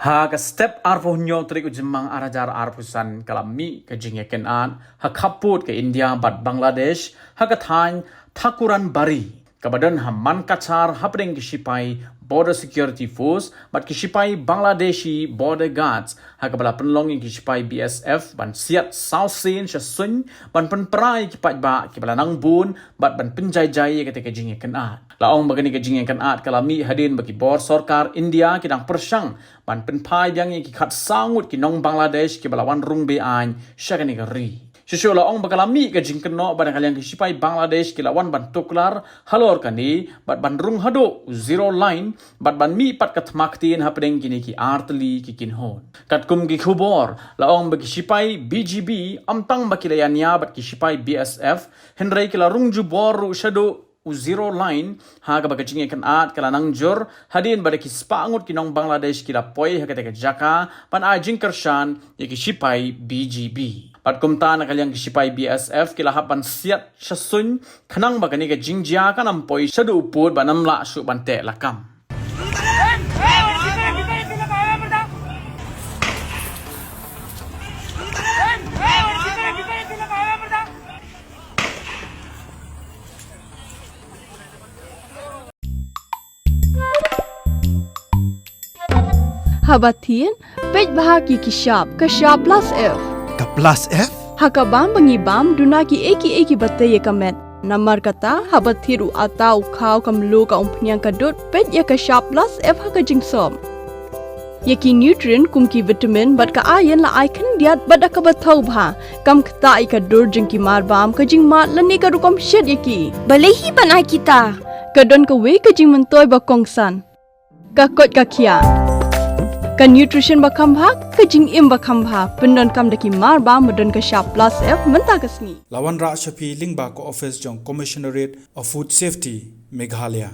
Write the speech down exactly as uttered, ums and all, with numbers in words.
Ha ka step arphew hynñiew tarik u Jymmang ar hajar arphew san ka la mih ka jingïakynad ha khappud ka India bad Bangladesh ha ka thaiñ Thakuran Bari, kaba don ha Mankachar, hapdeng ki shipai Border Security Force bad ki shipai Bangladeshi Border Guards, ha kaba la pynlong ïa ki shipai B S F ban siat saw sien sha suiñ ban pynpra ïa ki paidbah kiba la nang bun bad ban pynjaijai ïa kata ka jingïakynad. La ong ba kane ka jingïakynad ka la mih hadien ba ki bor sorkar India ki dang pyrshang ban pynphai biang ïa ki khatsaw ngut ki nong Bangladesh kiba la wan rung be-aiñ sha kane ka ri. Shuh shuh la ong ba ka la mih ka jingkynnoh ba na ka liang ki shipai Bangladesh ki la wan ban tuklar halor kane bad ban rung haduh u zero line bad ban mih pat ka thma ktien hapdeng kine ki artylli ki kynhun. Katkum ki khubor, la ong ba ki shipai B G B ym tang ba ki la ïania bad ki shipai B S F, hynrei ki la rung jubor ruh shaduh u zero line, ha kaba ka jingïakynad ka la nang jur hadien ba da ki spah ngut ki nong Bangladesh ki la poi ha kata ka jaka ban ai jingkyrshan ïa ki shipai B G B. Bad kumta na ka liang ki shipai B S F ki la hap ban siat sha suiñ khnang ba kane ka jingjia kan ym poi shaduh u pud ban ym lah shuh ban teh lakam. Haba thied, peit bha ki ki shap, ka shap plus F. Ka plus F? Ha ka bam ba ngi bam, duna ki ei ki ei kiba tei ïa ka met. Namar kata, haba thied u ata, u khaw, ka mluh, ka umphniang, ka dud, peit ïa ka shap plus F ha ka jingsop. Ïa ki nutrient kum ki vitamin bad ka iron la ai khyndiat bad da kaba thaw bha. Kam ktah ïa ka dur jong ki mar bam, ka jingmad lane ka rukom shet ïa ki. Balei hi ban ai kita? Ka don kawei ka jingmyntoi ba kongsan. Ka koit ka khiah. Ka nutrition ba kham bha, ka jingim ba kham bha. Pyndonkam da ki mar bam ba don ka shap plus F mynta ka sngi. La wanrah sha phi lyngba ka office jong Commissionerate of Food Safety, Meghalaya.